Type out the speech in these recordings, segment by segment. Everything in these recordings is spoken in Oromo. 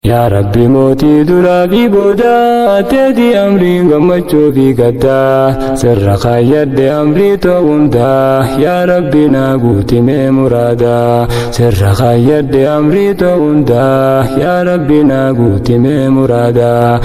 Yaa Rabbi mootii duraa fi boodaa teetii amriin gammachuu fi gaddaa sirra kaayyadhe amrii too hundaa yaa Rabbi naa guutimee muraadaa sirra kaayyadhe amrii too hundaa yaa Rabbi naa guutimee muraadaa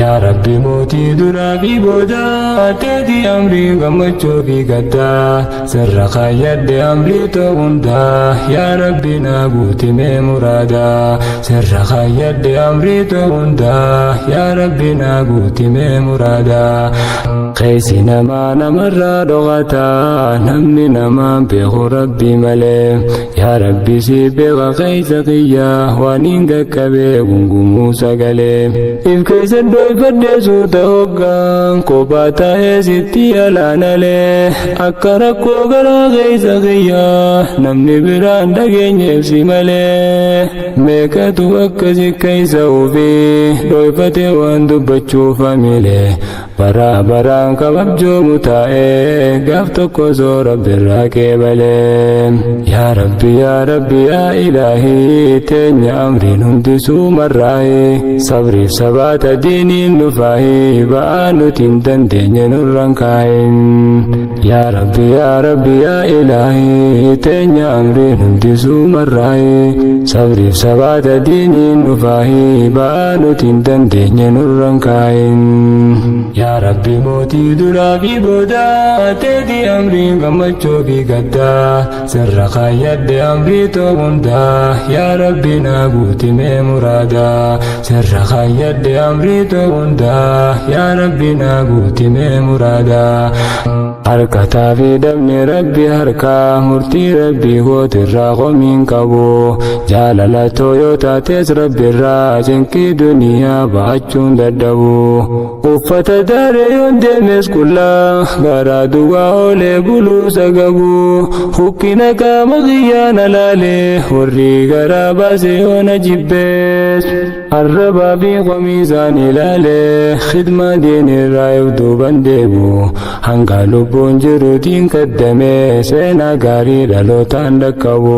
yaa Rabbi mootii duraa fi boodaa teetii amriin gammachuu fi gaddaa sirra kaayyadhe amrii too hundaa yaa Rabbi naa guutimee muraadaa sirra kaayyadhe amrii too hundaa yaa Rabbi naa guutimee muraadaa keessi namaa namarraa dhokataa namni namaan beeku Rabbi malee yaa Rabbi si beeka keessa kiyyaa waan hin qaqqabee gungumuu sagalee if keessa dhoyfadhee suuta hoggaan kophaa taa'ee sitti alaanalee akka rakkoo garaa keessa kiyyaa namni biraan dhageenyeef si malee meeqatu akkasi keessa ofii dhoyfatee waan dubbachuuf hamilee baraa baraan kababjoomu taa'ee gaaf tokko soo rabbirraa qeebalee yaa Rabbi yaa Rabbi yaa Ilaahii teenya amriin hundisuu marraa'ee sabriif sabaata diiniin nufaahii ba'aa nuti hin dandeenye nurran kaa'in yaa Rabbi yaa Rabbi yaa Ilaahii teenya amriin hundisuu marraa'ee sabriif sabaata diiniin nufaahii ba'aa nuti hin dandeenye nurran kaa'in yaa Rabbi mootii duraa fi boodaa teetii amriin gammachuu fi gaddaa sirra kaayyadhe amrii too hundaa yaa Rabbi naa guutimee muraadaa sirra kaayyadhe amrii too hundaa yaa Rabbi naa guutimee muraadaa harkataa fi dabni Rabbi harkaa murtii Rabbi gootirraa komiin qabu jaalala too yoo taates Rabbirraa cinqii duniyaa ba'achuun dadhabu uffata daaree yoon deemes qullaa garaa duwwaa oolee buluu sagabu hukkina qaama kiyyaan alaalee warri garaa baase yoona jibbees arrabaa fi qomiisaan ilaalee khidmaa diinirraa if duuban deebu hanga lubbuun jiruutiin kaddamee seenaa gaarii dhalootaan dhaqqabu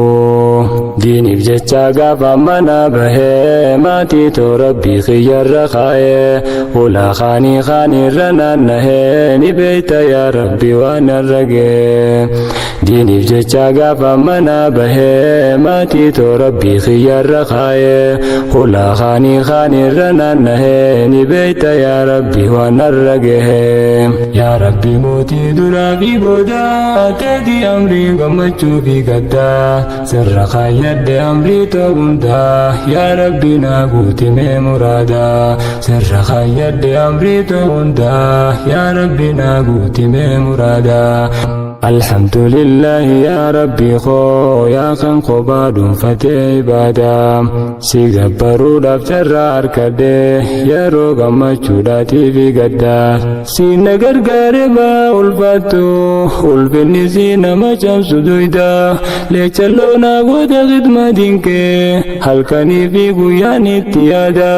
diiniif jecha gaafa mana bahee maatii too Rabbii kiyyarra kaa'ee ulaa kaanii kaaniirra naannahee ni beeyta yaa Rabbi waan narra ga'e diiniif jecha gaafa mana bahee maatii too Rabbii kiyyarra kaa'ee ulaa kaanii kaaniirra naannahee ni beeyta yaa Rabbi waan narra ga'e yaa Rabbi mootii duraa fi boodaa teetii amriin gammachuu fi gaddaa sirra kaayyadhe amrii too hundaa yaa Rabbi naa guutimee muraadaa sirra kaayyadhe amrii too hundaa yaa Rabbi naa guutimee muraadaa Alhamdulillah yaa Rabbi koo yaa kan kophaa dhuunfatee ibaadaa si gabbaruudhaaf carraa argadhee yeroo gammachuudhaatii fi gaddaa si na gargaare baa ulfaattu ulfinni si nama cabsu duyda leechalloo naa goota khidmaa diinkee halkanii fi guyyaan itti yaada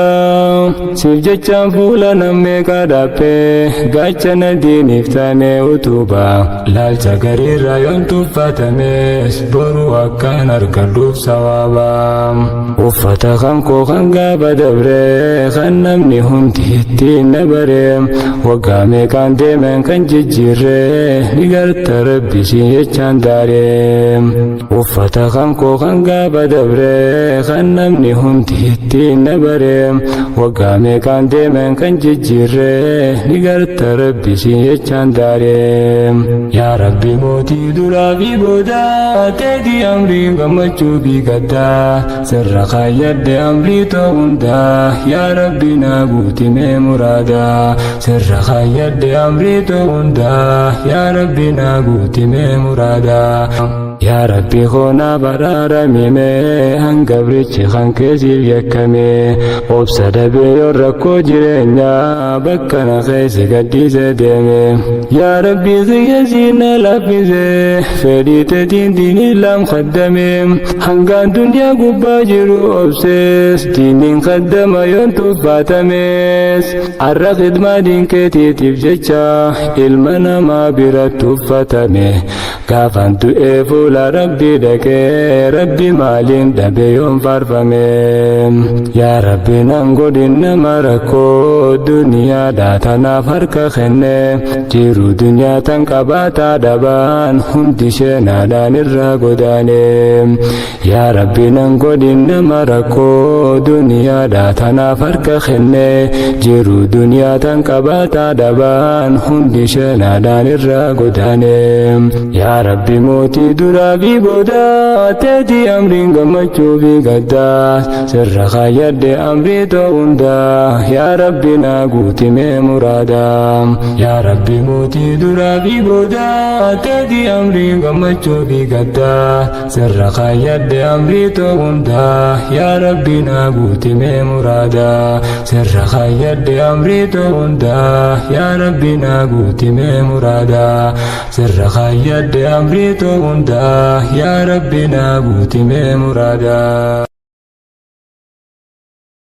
siif jechaan fuula nammeeqaa dhaabbee gaachana diiniif taane utuba laalcha gariirraa yoon tuffatames boru akkaan argadhuuf sawaaba uffata kan koo kan gaafa dabre kan namni hundi ittiin na bare waggaa meeqaan deemen kan jijjiirre ni garta Rabbi si jechaan daaree uffata kan koo kan gaafa dabre kan namni hundi ittiin na bare waggaa meeqaan deemen kan jijjiirre ni garta Rabbi si jechaan daaree yaa Rabbi mootii duraa fi boodaa teetii amriin gammachuu fi gaddaa sirra kaayyadhe amrii too hundaa yaa Rabbi naa guutimee muraadaa sirra kaayyadhe amrii too hundaa yaa Rabbi naa guutimee muraadaa yaa Rabbi koo naa baraaramime hanga birichi kan keessiif yakkame obsa dhabee yoo rakkoo jireenyaa bakka na keessa gadhiisee deeme yaa Rabbi kiyya siin na laaffise fedhii teetiin diinii laam kaddame hangaan duniyaa gubbaa jiru obsees diiniin kaddama yoon tuffatames har'a khidmaa diin keetiitiif jecha ilma namaa biratti uffatame gaafan du'ee fuula fuula Rabbii dhaqee Rabbi maaliin dhabe yoon faarfame. Yaa Rabbi nan godhin nama rakkoo duniyaadhaa tanaaf harka kenne jiru duniyaa tan qabaataa dhabaan hundi isheenaadhaan irraa godaane. Yaa Rabbi nan godhin nama rakkoo duniyaadhaa tanaaf harka kenne jiru duniyaa tan qabaataa dhabaan hundi isheenaadhaan irraa godaane. Yaa Rabbi mootii duraa fi boodaa teetii amriin gammachuu fi gaddaa sirra kaayyadhe amrii too hundaa yaa Rabbi naa guutimee muraadaa. Yaa Rabbi mootii duraa fi boodaa teetii amriin gammachuu fi gaddaa sirra kaayyadhe amrii too hundaa yaa Rabbi naa guutimee muraadaa. Sirra kaayyadhe amrii too hundaa yaa Rabbi naa guutimee muraadaa. Sirra kaayyadhe amrii too hundaa yaa Rabbi naa guutimee muraadaa.